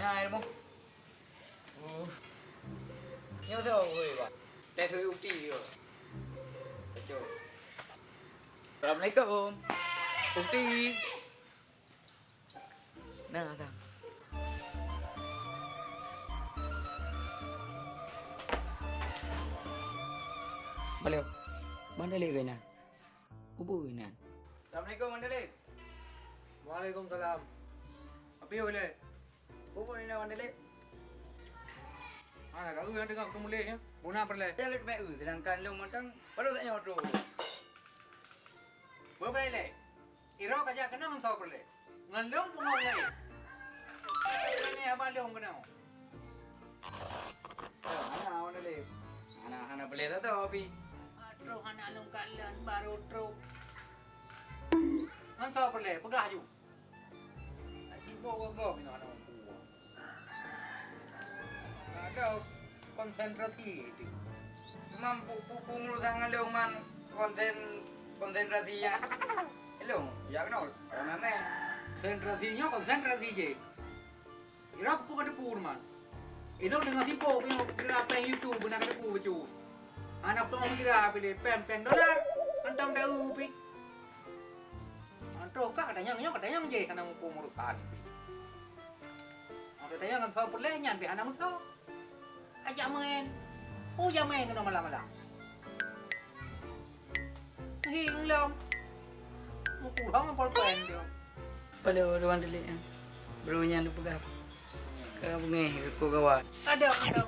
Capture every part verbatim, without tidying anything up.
Nah, ilmu. Uh. Nyoe soe, woi, Pak? Teh woi uti yo. Betul. Assalamualaikum. Uti. Nah, dah. Balik. Mana lagi kena? Kubu inan. Assalamualaikum, Wan Dalib. Waalaikumsalam. Api uleh. Kubu inan, Wan Dalib. Mana kau yang dengar tu mulai ya? Guna perleh. Jangan lupa eu, sedangkan lu matang baru tak nyoto. Berbelek. Iro kajak kena ngon sawo perleh. Ngon lôn pun ngon laén. Ini abang lôn kena. Hana, hana lé. Hana, hana boleh tak tahu, Abi. Troh hana lôn kalon baru troh. Ngon sawo perleh, peugah ju. Nak sibok gom-gom inoe hana mampu. Ada konsentrasi itu. Cuma pu-, pu-, pu-, urusan ngon lôn man konsen-, konsentrasi ya. Hello, ya kenal. Orang mana? Konsentrasinya konsentrasi je. Kira aku pun ada pun man. Itu dengan sibuk punya kira apa yang itu benar ada pun baca. Anak tu kira pilih pen pen dolar. Antang tahu pi. Antong ka katanyang nyoe katanyang je kana mupu urusan. Ada tanya ngon sawo perleh nyan pih hana meusawo. Ajak main. Oh, jak main keunoe malam-malam. Hing lom. Mupu hong pol pen tu. Pada orang delik ya. Bro nyan tu peugah. Ka beungéh keu gawa. Ada, ada.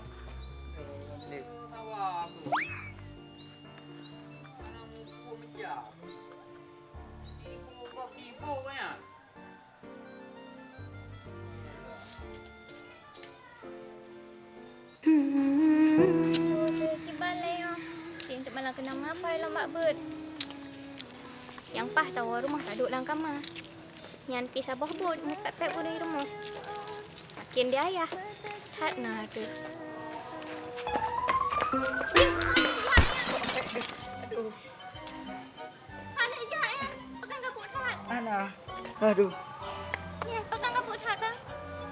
Delik. Gawa aku. Anak mupu meja. Ibu kok ibu ya. Hmm, kiban lé nyoe. Cit, untuk malam keunan meuhafai lom bak beuet. Nyang paih tawoe rumoh taduek lam kama. Nyan pih saboh buet meupék-pék bunoe rumoh. Makin di ayah. That na teuh. Aduh. Aneuk jahat nyan, pakon ka buet that? Ana. Aduh. Yeh, pakon ka buet that, Bang?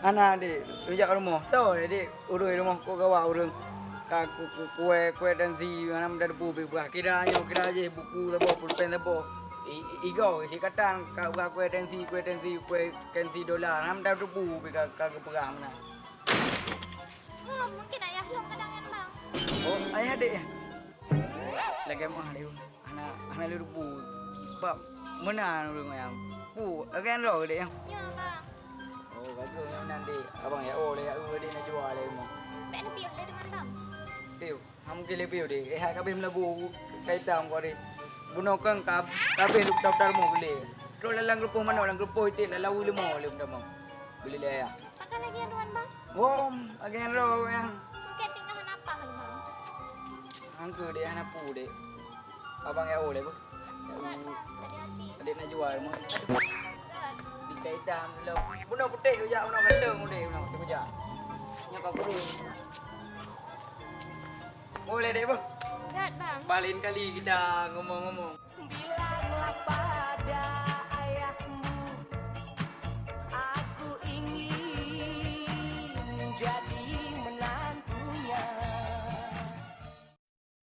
Ana, Dek. Lôn jak rumoh. Soe, Dek? Ureueng rumoh kok gawa ureueng ka ku-, ku-, kueh, kueh tensi, hana meudadepu pih beurah. Kira nyoe, kira jih buku saboh, pulpen saboh. I-, i-, igoe sikatan ka beurah kueh tensi, kueh tensi, kueh tensi dolar. Hana meudadepu pih ka, ka geupeugah meunan. Oh, mungkin ayah lôn kadang nyan, Bang. Oh, ayah Dek, ya? Lagèe meuah, Dek. Hana, hana lôn teupeu. Bak meunan ureueng nyan. Pu, lagèe nyan droe, Dek, ya? Ya, Bang. Oh, ka troh nyan meunan, Dek. Abang ya, oh, lé, ya, oh, Dek, na jua lé rumoh. Bèk neupiôh lé deungon, Bang. Piôh. Ha, mungkin lé piôh, Dek. Eh, hai ka abéh meulabu, ka itam kok, Dek. Bunoe kan ka, ka abéh lôn putar-putar rumoh geulé. Trok lam, lam geureupoh manok, lam geureupoh iték, lam lawu leumo lé meutamong. Geulé lé ayah. Pakon lagèe nyan, Bang? Wom, lagèe nyan droe, ya. Mungkin tinggal hana pah, Bang. Angku, Dek, hana pu, Dek. Abang ya, oh, lé, Bu. Berat, Bang. Hati-hati. Adik nak jual, mau. Berat. Di kaidah, belum. Bunoe putéh, ujak, bunoe ganteng, udah, bunoe, tu ujak. Nyak Pak Guru. Boleh, Dek, Bu. Berat, Bang. Lain kali kita ngomong-ngomong.